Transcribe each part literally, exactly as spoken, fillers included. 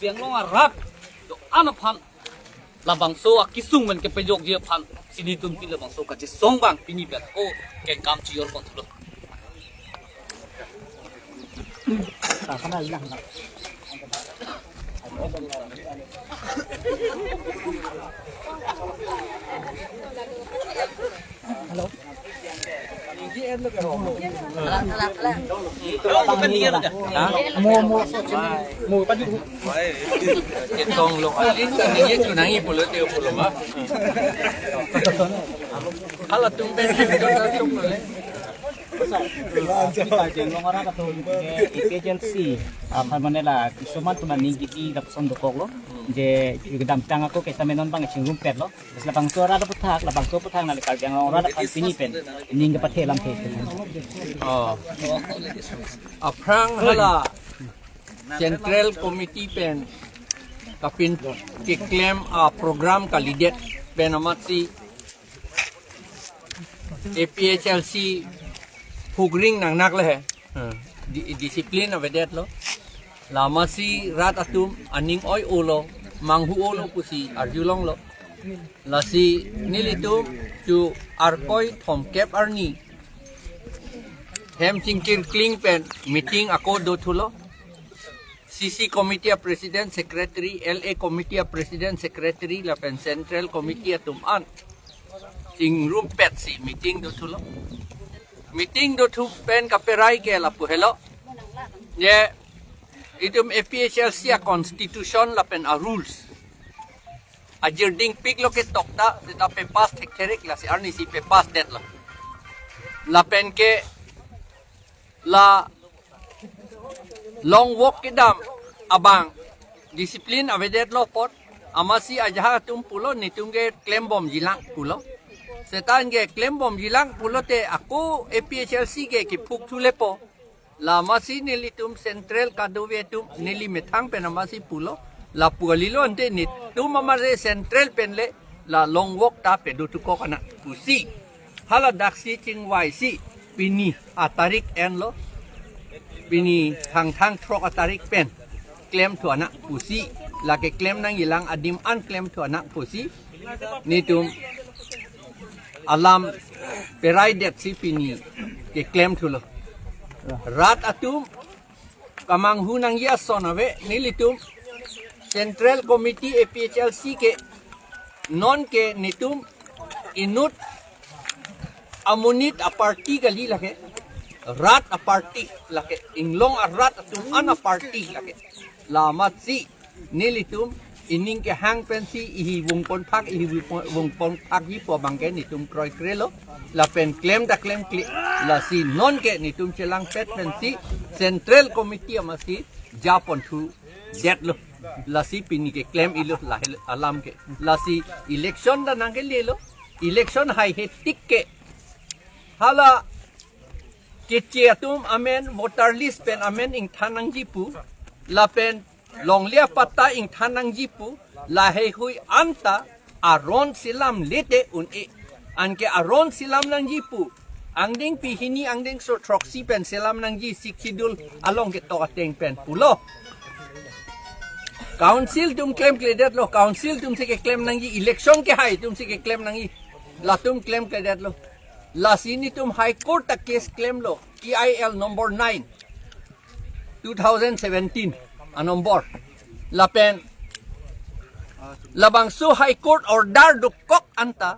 Karbi Anglong arat do-an aphan labangso akesung pen kepejokji aphan si nelitum pini labangso kachesong abang pini pen ako kengkam chijor pon thulo. Chetong lo, alin ta ningje chunangji pulote pulo ma. Halatum pen tum le. Karbi Anglong arat atum je A P H L C, ah, permanent la, kisuman atum aning kiti lapuson dokoklo. Je kedamtang ako kesa menon abang chingrumpetlo. Bas labangso arat aputhak, labangso aputhak nangli Karbi Anglong arat aphan pini pen ning kepathe alamthe. Oh. Aphrang hala Central Committee pen kapin keklem aprogram kalidet pen amatsi A P H L C phugring nangnak le he. Hmm. Di-, discipline avedetlo. La amatsi rat atum aning oi-olo, manghu-olo pusi arjulonglo. Lasi nelitum tu Arkoi thomkep arni hem chingkir kling pen meeting ako do thulo. C C committee a-president secretary, L A committee a-president secretary lapen central committee atum an chingrumpetsi meeting do thulo. Meeting do thu pen kaperai ke lapu helo. Je itum A P H L C a-constitution lapen a-rules ajirding piklo ke tokta, seta pepass thektherik, lasi arnisi pepass detlo. Lapen ke la long walk kedam abang discipline avedetlo apot, amatsi ajahak atum pulo netum ke klembomjilang pulo. Seta anke klembomjilang pulote ako A P H L C ke kephuk thulepo. La amatsi nelitum central kadokave atum neli methang pen amatsi pulo. Lapu kalilo, ante netum amare central pen le la long walk ta pedo thukok anak pusi. Hala daksi chingvaisi pini atarik enlo. Pini Thangthang throk atarik pen klemthu anak pusi. Lake klem nangjilang adim an klemthu anak pusi. Netum alam peraidetsi pini keklem thulo. Rat atum kamanghu nangji ason ave, nelitum Central Committee A P H L C ke non ke netum inut amonit a-party kali lake, rat a-party lake, inglong arat atum an a-party lake. La amatsi nelitum ining kehang pensi ihi vungpon phak, ihi vungpon phakji pu abang ke netum kroikrelo. Lapen klem ta klemkle. Lasi non ke netum chelangpet pensi Central Committee amatsi japon thudetlo. Lasi pini keklem-ilo lahei alam ke. Lasi election ta nangkelelo. Election haihe tik ke hala keche atum amen voter list pen amen ingthan nangji pu, lapen longle apatta ingthan nangji pu, laheihui anta aron selamle te un-e. Anke aron selam nangji pu, angdeng pehini angdengso throksi pen selam nangji, Sixth Schedule along ketok ateng pen pulo. Council atum klemkledetlo, council atumsi keklem nangji, election kehai atumsi keklem nangji, latum klemkledetlo. Lasi netum High Court ta case klemlo, P I L number nine, two thousand seventeen a-number. Lapen labangso High Court order dokok anta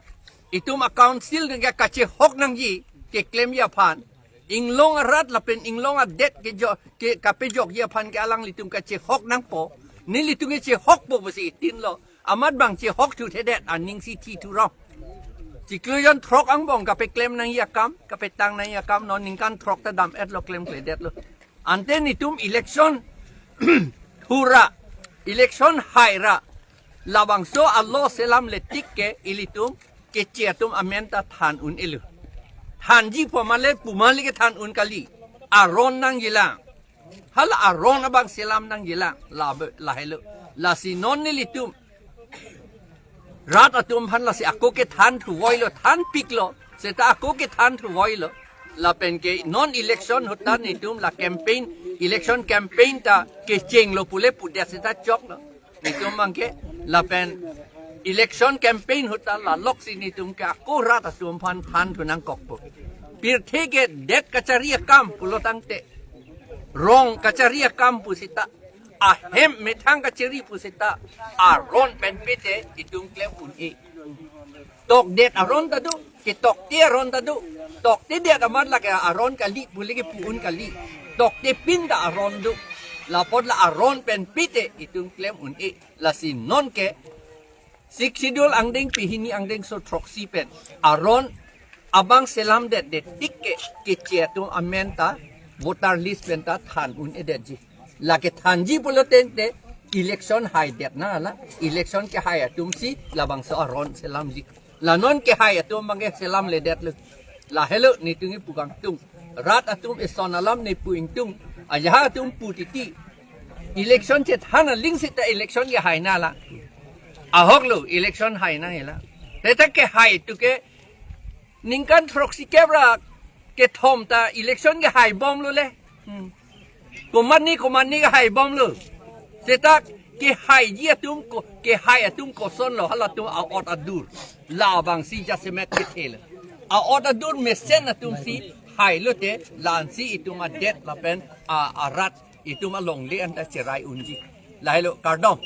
itum a-council nangke kachehok nangji keklemji aphan, inglong arat lapen inglong adet kejo-, ke kapejokji aphan ke alanglitum kachehok nangpo, nelitum ke chehokpo pusi itinlo. Amat bang chehok thuthedet, aning si thi thurong. Chiklo jon throk angbong kapeklem nangji akam, kapetang nangji akam, non ningkan throk ta dam-etlo, klemkledetlo. Ante netum election hura, election haira, labangso a-law selamle tik ke ilitum keche atum amen ta than un-elo. Thanji pu amat le pu amat le kethan un kali. Aron nangjilang. Hala aron abang selam nangjilang. La be-, lahelo. Lasi non nelitum rat atum aphan lasi ako kethan thuvoilo, thanpiklo. Seta ako kethan thuvoilo. Lapen ke non election ahut ta netum la campaign Election campaign ta kechenglo pule pudet seta choklo. Netum abangke lapen election campaign ahut ta laloksi netum ke ako rat atum aphan thanthu nangkokpo. Pirthe ke det kachari akam pulo tangte, rong kachari akam pu seta, ahem methang kachari pu seta, aron pen pite itum klem un-e. Tokdet aron ta do, ketokte aron ta do. Toktedet amat lake aron kali pule kepu un kali. Toktepin ta aron do. Lapot la aron pen pite itum klem un-e. Lasi non ke Sixth Schedule angdeng pehini angdengso throksi pen aron abang selamdetdet tik ke, keche atum amen ta voter list pen ta than un-edetji. Lake thanji pulo tangte election haidet nang ala, election kehai atumsi labangso aron selamji. La non kehai atum abangke selamledetlo. Lahelo netum kepu kangtung. Rat atum eson alam nepu ingtung. Ajahak atum pu titi. Election chethan aling seta election kehai nang ala. Ahoklo election hai nang hela. Seta kehai atum ke ningkan throksi kep ra kethom ta election kehai bomlo le. Hmm. Komatne komatne kehai bomlo. Seta kehaiji atum ko, kehai atum kosonlo, halatum a-ot adur. Labangsi jasemet kethelo. A-ot adur mesen atumsi hailote, la-ansi itum adet lapen a, arat itum alongle anta cherai unji. Lahelo, kardom.